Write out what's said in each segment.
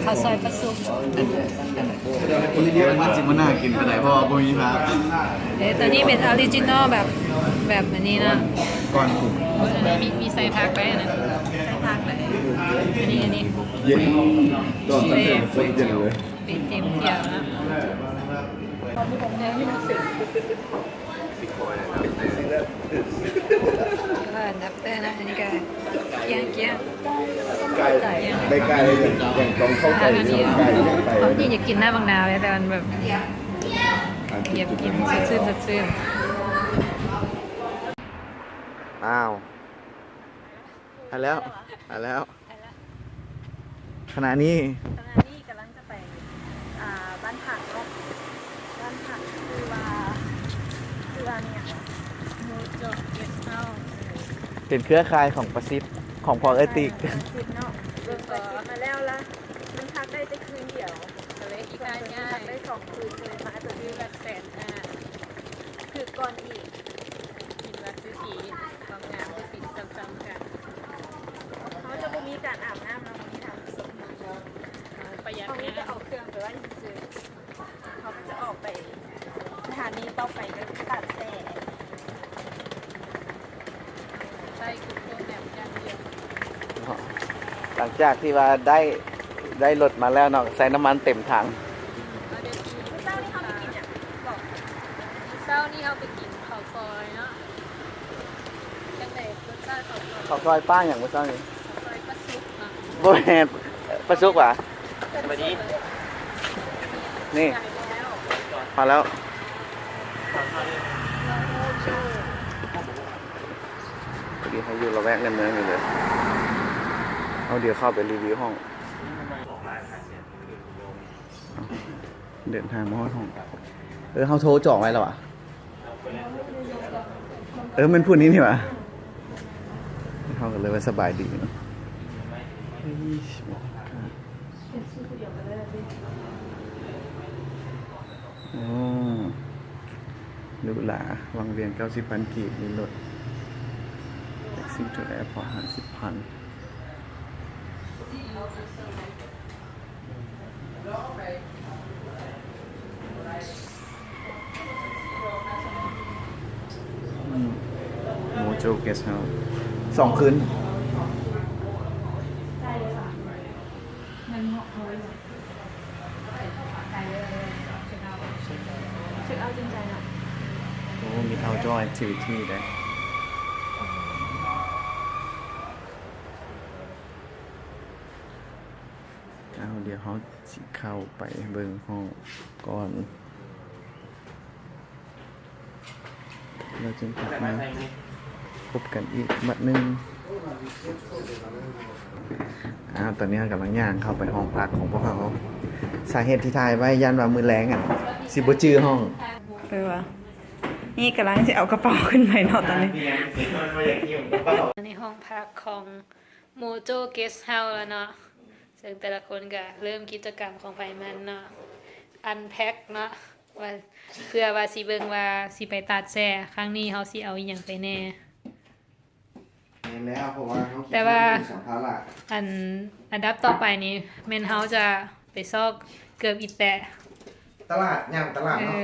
ເຂົ້າຊອຍປາສຸກ ອັນ ອັນ ມັນຊິບໍ່ໜ້າກິນປານໃດ ເພາະວ່າບໍ່ມີຜັກ. ເອີ ຕົວນີ້ເປັນອໍຣິຈິນອລແບບ ແບບອັນນີ້ນະ ກ່ອນປຸງ ມີ ມີໃສ່ຜັກໄດ້ນະ ໃສ່ຜັກໄດ້ ອັນນີ້ ອັນນີ້ ເຢັນ ຕອນເປັນເຕັມຂຽວນະ. ເອີ ອັນດັບແຕ່ນະ ອັນນີ້ກະກ້ຽງໆ ໄກ່ ໄດ້ໄກ່ ຢ່າງຕ້ອງເຂົ້າໄກ່ ອ່າ ອັນນີ້ ໄກ່ ຄວາມຈິງຢາກກິນນ້ຳບັກນາວເລີຍ ແຕ່ມັນແບບ ອ່າ ຢາກກິນ ສົດຊື່ນ ສົດຊື່ນ. ອ້າວ ມາແລ້ວ ມາແລ້ວ ຂະນະນີ້ ຂະນະນີ້ກຳລັງຈະໄປ ອ່າ ບ້ານພັກເນາະ ບ້ານພັກຊື່ວ່າ ຊື່ວ່າແມ່ນຫຍັງຫວະ ໂມໂຈເກສເຮົາ ເປັນເຄືອຂ່າຍຂອງປາສິດ ຂອງພໍ່ເອື້ອຍຕິກ ເອີ ປາສິດເນາະ ເບິ່ງປາສິດມາແລ້ວລະ ມັນພັກໄດ້ແຕ່ຄືນດຽວ ກໍເລີຍຄິດວ່າຈະພັກໄດ້ສອງຄືນ ກໍເລີຍມາຕົວນີ້ ແສນຫ້າ ຖືກກ່ອນອີກ ຄິດວ່າຄືຊິ ຄວາມງາມຄືຊິຊ້ຳໆກັນ. ເຮົາຈະບໍ່ມີການອາບນ້ຳເນາະ ມື້ນີ້ທ່ານຜູ້ຊົມ ເຮົາປະຢັດ ເຮົາມີແຕ່ເອົາເຄື່ອງໄປໄວ້ຊື່ໆ ເຮົາກໍຈະອອກໄປສະຖານີຕໍ່ໄປ ກໍຄືຕາດແຊ່ ໃຊ້ກຸກໂກແມັບຢ່າງດຽວ. ເນາະ ຫຼັງຈາກທີ່ວ່າໄດ້ ໄດ້ລົດມາແລ້ວເນາະ ໃສ່ນ້ຳມັນເຕັມຖັງ. ມື້ເຊົ້ານີ້ເຮົາໄປກິນຫຍັງ? ບອກ ມື້ເຊົ້ານີ້ເຮົາໄປກິນເຂົ້າຊອຍເນາະ. ຈັ່ງໃດ ລົດຊາດເຂົ້າຊອຍ? ເຂົ້າຊອຍປ້າຫຍັງມື້ເຊົ້ານີ້? ເຂົ້າຊອຍປາສຸກເນາະ. ບໍ່ແມ່ນ ປາສຸກຫວາ? ສະບາຍດີ ນີ້ ມາແລ້ວ ພໍດີເຮົາຢູ່ລະແວກໃນເມືອງນີ້ເລີຍ ເຮົາດຽວເຂົ້າໄປຣີວິວຫ້ອງ. ເດີນທາງມາຮອດຫ້ອງ ເອີ ເຮົາໂທຈອງໄວ້ແລ້ວຫວາ? ເອີ ແມ່ນຜູ້ນີ້ນີ້ຫວາ? ເຮົາກໍເລີຍວ່າສະບາຍດີເນາະ. ໂອ້ ຫຼູຫຼາ ວັງວຽງ ເກົ້າສິບພັນກີບ ມີລົດແທັກຊີໂຕແອພອດ ຫ້າສິບພັນ. ໂມໂຈເກສເຮົາ ສອງຄືນ. ໂອ້ ມີເອົາດໍແອັກທິວິທີໄດ້. ເອົາ ດຽວເຮົາຊິເຂົ້າໄປເບິ່ງຫ້ອງກ່ອນ ແລ້ວຈຶ່ງກັບມາພົບກັນອີກບັດໜຶ່ງ. ອ້າວ ຕອນນີ້ເຮົາກຳລັງຍ່າງເຂົ້າໄປຫ້ອງພັກຂອງພວກເຮົາ. ສາເຫດທີ່ຖ່າຍໄວ້ ຢ້ານວ່າມື້ແລງ ອັນ ຊິບໍ່ຈື່ຫ້ອງ. ເອີຫວາ ນີ້ກຳລັງຊິເອົາກະເປົາຂຶ້ນໄປເນາະຕອນນີ້. ໃນຫ້ອງພັກຂອງ ໂມໂຈເກສເຮົາແລ້ວເນາະ ເຊິ່ງແຕ່ລະຄົນກະເລີ່ມກິດຈະກຳຂອງໃຜມັນເນາະ ອັນແພັກເນາະ ວ່າ ເພື່ອວ່າຊິເບິ່ງວ່າຊິໄປຕາດແຊ່ ຄັ້ງນີ້ເຮົາຊິເອົາອີ່ຫຍັງໄປແນ່. ແມ່ນແລ້ວ ເພາະວ່າເຮົາ ແຕ່ວ່າ ສຳພາລະ ອັນ ອັນດັບຕໍ່ໄປນີ້ແມ່ນເຮົາຈະໄປຊອກເກີບອີແຕະ ຕະຫຼາດ ຍ່າງຕະຫຼາດເນາະ. ເອີ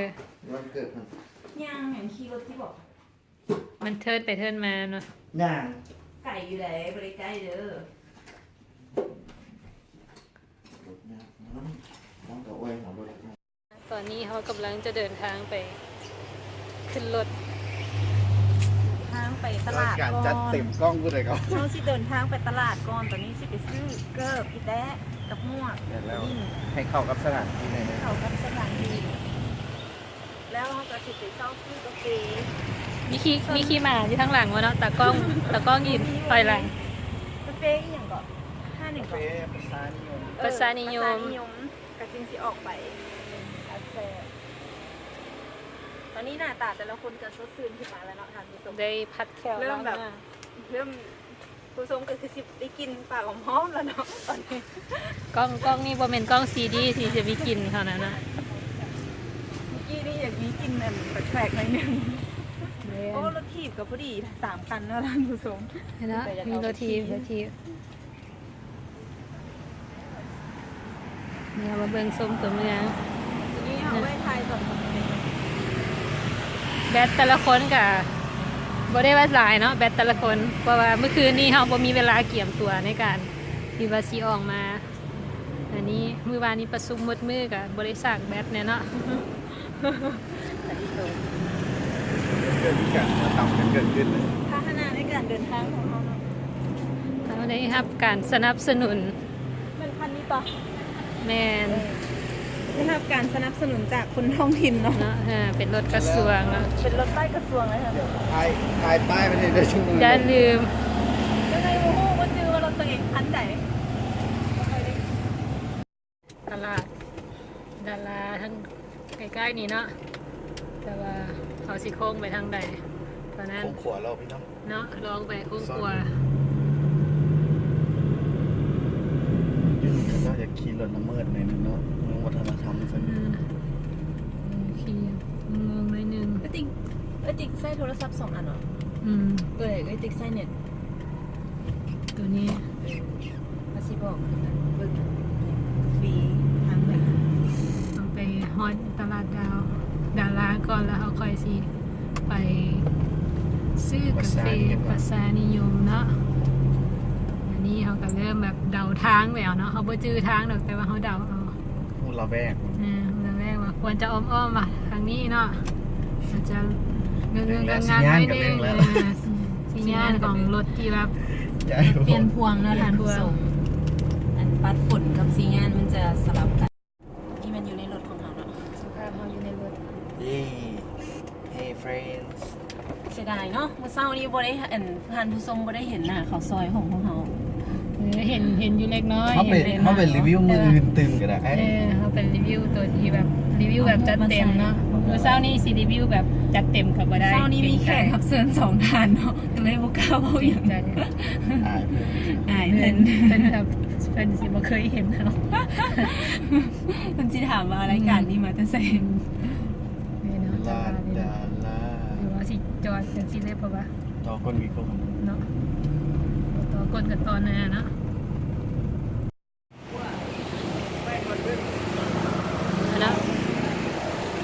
ວັນເກີບ ຍ່າງຫຍັງ ຂີ່ລົດຕິບໍ? ມັນເທີນໄປເທີນມາເນາະ ຍ່າງ ໄກຢູ່ໃດ ບໍ່ໄດ້ໃກ້ເດີ. ຕອນນີ້ເຮົາກຳລັງຈະເດີນທາງໄປຂຶ້ນລົດ ທາງໄປຕະຫຼາດກ່ອນ. ການຈັດເຕັມກ້ອງຜູ້ໃດກໍ ເຮົາຊິເດີນທາງໄປຕະຫຼາດກ່ອນ. ຕອນນີ້ຊິໄປຊື້ເກີບອີແຕະກັບໝວກ ແມ່ນແລ້ວ ໃຫ້ເຂົ້າກັບສະຖານທີ່ ໃຫ້ເຂົ້າກັບສະຖານທີ່. ແລ້ວເຮົາກໍຊິໄປຊອກຊື້ກາເຟ. ມີຂີ້ ມີຂີ້ໝາຢູ່ທາງຫຼັງວະເນາະ ຕາກ້ອງ ຕາກ້ອງຢືນຖອຍຫຼັງ. ກາເຟອີ່ຫຍັງເກາະ ຮ້ານຫຍັງເກາະ ປະຊານິຍົມ ເອີ ປະຊານິຍົມ ປະຊານິຍົມ ກໍຈຶ່ງຊິອອກໄປ. ຕອນນີ້ໜ້າຕາແຕ່ລະຄົນຈະສົດຊື່ນຂຶ້ນມາແລ້ວເນາະທ່ານຜູ້ຊົມ ໄດ້ພັດແຂ້ວ ເລີ່ມແບບ ລ້າງໜ້າ ເລີ່ມ ຜູ້ຊົມກໍຄືຊິໄດ້ກິ່ນປາກຫອມໆແລ້ວເນາະຕອນນີ້. ກ້ອງ ກ້ອງນີ້ບໍ່ແມ່ນກ້ອງຊີດີທີ່ຈະມີກິ່ນເທົ່ານັ້ນນະ. ເມື່ອກີ້ນີ້ຢາກມີກິ່ນອັນແປກໆໜ້ອຍໜຶ່ງ. ແມ່ນ ໂອ້ ລົດຖີບກໍພໍດີສາມຄັນເນາະທ່ານຜູ້ຊົມ. ເຫັນເນາະ ມີລົດຖີບ ລົດຖີບ. ໂ ເຮົາມາເບິ່ງຊົມຕົວເມືອງ ນີ້ເຮົາໄວ້ຖ່າຍຕອນ ແບັດແຕ່ລະຄົນກະບໍ່ໄດ້ວ່າຫຼາຍເນາະ ແບັດແຕ່ລະຄົນ ເພາະວ່າມື້ຄືນນີ້ເຮົາບໍ່ມີເວລາກຽມຕົວໃນການທີ່ວ່າຊິອອກມາ. ອັນນີ້ມື້ວານນີ້ປະຊຸມໝົດມື້ກະບໍ່ໄດ້ຊາກແບັດແນ່ເນາະ. ເກີດການເໝືອນຕ່ຳກັນເກີດຂຶ້ນເລີຍ ພາຫະນະໃນການເດີນທາງຂອງເຮົາເນາະ ເຮົາໄດ້ຮັບການສະໜັບສະໜູນ ແມ່ນຄັນນີ້ປະ? ແມ່ນ ເອີ ໄດ້ຮັບການສະໜັບສະໜູນຈາກຄົນທ້ອງຖິ່ນເນາະ ເນາະ ເອີ ເປັນລົດກະຊວງເນາະ ເປັນລົດປ້າຍກະຊວງເລີຍ ຖ່າຍ ຖ່າຍປ້າຍໄປເລີຍເດີ ຢ່າລືມ ຍັງໄງບໍ່ຮູ້ ບໍ່ຈື່ວ່າລົດຕົວເອງຄັນໃດ. ຕະຫຼາດດາລາທາງໃກ້ໆນີ້ເນາະ ແຕ່ວ່າເຮົາຊິໂຄ້ງໄປທາງໃດ ຕອນນັ້ນ ໂຄ້ງຂວາເນາະພີ່ນ້ອງເນາະ ລອງໄປໂຄ້ງຂວາ. ຢູ່ນີ້ເຂົາເຈົ້າຢາກຂີ່ລົດລະເມີດໜ້ອຍໜຶ່ງເນາະ ເມືອງວັດທະນະທຳຊັ້ນ ອືມ ຂີ່ງົງໆໜ້ອຍໜຶ່ງ. ເອື້ອຍຕິກ ເອື້ອຍຕິກໃຊ້ໂທລະສັບສອງອັນເນາະ ອືມ ເອື້ອຍ ເອື້ອຍຕິກໃຊ້ເນັດ ຕົວນີ້ ເອີ ວ່າຊິບອກເບິ່ງຟຣີທາງໄປ ເຮົາໄປຮອດຕະຫຼາດດາວ ດາລາກ່ອນ ແລ້ວເຮົາຄ່ອຍຊິໄປຊື້ກາເຟປະຊານິຍົມເນາະ. ອັນນີ້ເຮົາກະເລີ່ມແບບເດົາທາງແລ້ວເນາະ ເຮົາບໍ່ຈື່ທາງດອກ ແຕ່ວ່າເຮົາເດົາເອົາ. ຮູ້ລະແວກ ເອີ ຮູ້ລະແວກວ່າຄວນຈະອ້ອມໆວ່າທາງນີ້ເນາະ ອາດຈະເງືອກໆງັກໆໜ້ອຍໜຶ່ງ ເອີ ສັນຍານຂອງລົດທີ່ແບບປ່ຽນພວງເນາະ ທ່ານຜູ້ຊົມ ອັນປັດຝົນກັບສັນຍານມັນຈະສະຫຼັບກັນ. ນີ້ແມ່ນຢູ່ໃນລົດຂອງເຮົາເນາະ ສະພາບເຮົາຢູ່ໃນລົດ ເຢ້ Hey friends. ເສຍດາຍເນາະ ມື້ເຊົ້ານີ້ບໍ່ໄດ້ ອັນ ທ່ານຜູ້ຊົມບໍ່ໄດ້ເຫັນໜ້າເຂົ້າຊອຍຂອງພວກເຮົາ. ເອີ ເຫັນ ເຫັນຢູ່ເລັກນ້ອຍ ເຮົາໄປ ເຫັນເລັກນ້ອຍ ເຮົາໄປຣີວິວມື້ອື່ນຕື່ມກໍໄດ້. ເອີ ເຮົາໄປຣີວິວຕົວທີ່ແບບ ຣີວິວແບບຈັດເຕັມເນາະ. ມື້ເຊົ້ານີ້ຊິຣີວິວແບບຈັດເຕັມກໍບໍ່ໄດ້ ເຊົ້ານີ້ມີແຂກຮັບເຊີນສອງທ່ານເນາະ ກໍເລີຍບໍ່ກ້າເວົ້າຫຍັງ ອາຍເພິ່ນ ອາຍເພິ່ນ ເພິ່ນແບບ ເພິ່ນຊິບໍ່ເຄີຍເຫັນເຮົາ ເພິ່ນຊິຖາມວ່າລາຍການນີ້ມາແຕ່ໃສ. ນີ້ເນາະ ຕະຫຼາດດາລາ ຫຼືວ່າຊິຈອດຈັ່ງຊີ້ເລີຍ ເພາະວ່າຕໍ່ກົ້ນກະອີກຄົນເນາະ ຕໍ່ກົ້ນກະຕໍ່ໜ້າເນາະ ເນາະ.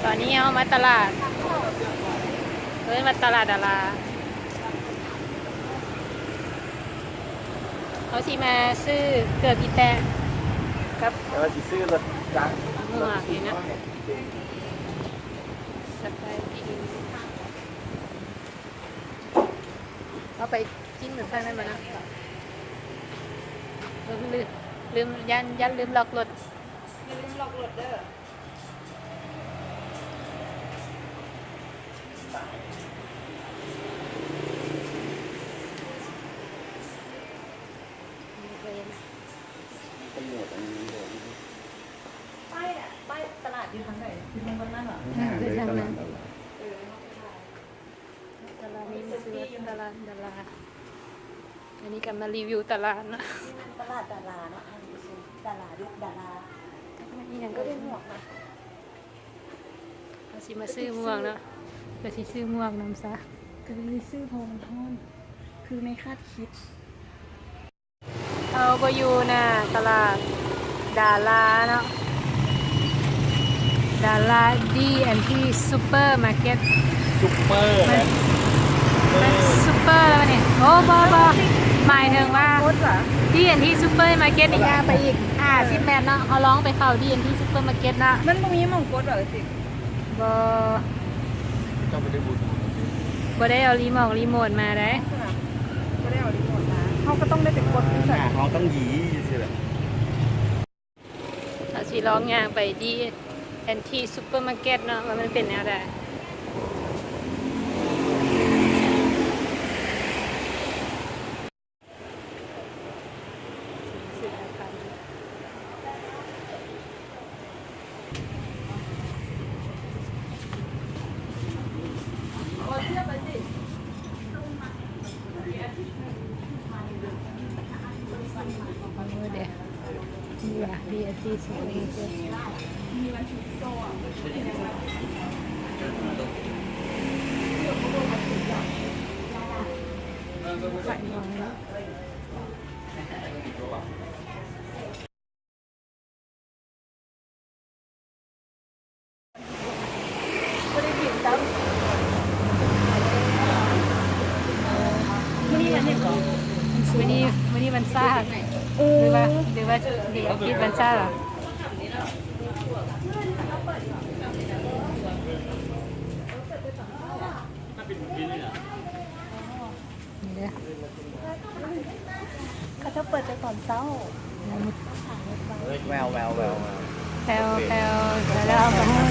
ຕອນນີ້ເຮົາມາຕະຫຼາດ ເອີ້ນວ່າຕະຫຼາດດາລາ ເຮົາຊິມາຊື້ເກີບອີແຕະກັບ ແຕ່ວ່າຊິຊື້ລົດຈັກ ໝວກນີ້ເນາະ. ສະບາຍດີ ເຮົາໄປກິນຢູ່ທາງນັ້ນບໍ່ນະ? ລືມ ລືມ ຢ້ານ ຢ້ານລືມລັອກລົດ ຢ່າລືມລັອກລົດເດີ. ປ້າຍອະ ປ້າຍຕະຫຼາດຢູ່ທາງໃດ? ຢູ່ທາງເບື້ອງນັ້ນຫວາ? ເອີ ເດີນທາງນັ້ນ ເອີ ເຮົາໄປຖ່າຍ ຕະຫຼາດນີ້ມັນຊື່ວ່າຕະຫຼາດດາລາ ອັນນີ້ກະມາຣີວິວຕະຫຼາດເນາະ ຕະຫຼາດດາລາເນາະ ດາລາເດີ້ ດາລາ ອີ່ຫຍັງກະໄດ້ໝວກມາ ເຮົາຊິມາຊື້ໝວກເນາະ ກະຊິຊື້ໝວກນຳຊະ ກະຊິຊື້ ເພາະວ່າມັນຮ້ອນ ຄືໃນຄາດຄິດ. ເຮົາບໍ່ຢູ່ໜ້າຕະຫຼາດດາລາເນາະ ດາລາ ດີ ແອນ ທີ ຊຸບເປີມາເກັດ ຊຸບເປີ ມັນ ມັນຊຸບເປີແລ້ວນີ້ ໂອ້ ບໍ່ ບໍ່ ໝາຍເຖິງວ່າ ດີ ແອນ ທີ ຊຸບເປີມາເກັດນີ້ຍ່າງໄປອີກຫ້າສິບແມັດເນາະ ເຮົາລອງໄປເຂົ້າ ດີ ແອນ ທີ ຊຸບເປີມາເກັດເນາະ ມັນບໍ່ມີໝ່ອງກົດຫວາ? ບໍ່ ເຈົ້າບໍ່ໄດ້ບຸນ ບໍ່ໄດ້ເອົາຣີໂມດ ຣີໂມດມາໃດ ບໍ່ໄດ້ເອົາຣີໂມດມາ ເຮົາກະຕ້ອງໄດ້ໄປກົດຢູ່ໃສ ເຮົາຕ້ອງຢີຢູ່ຊີ້ແຫຼະ. ເຮົາຊິລອງຍ່າງໄປ ດີ ແອນ ທີ ຊຸບເປີມາເກັດເນາະ ວ່າມັນເປັນແນວໃດ. ມື້ນີ້ ມື້ນີ້ວັນຊາດ ເອີ ຫຼືວ່າ ຫຼືວ່າດຽວທິດວັນຊາດຫວາ? ນີ້ເດ້ ເຂົາເຈົ້າເປີດແຕ່ຕອນເຊົ້າ ແວວ ແວວ ແວວ ແປວ ແປວ ແລ້ວ ແລ້ວ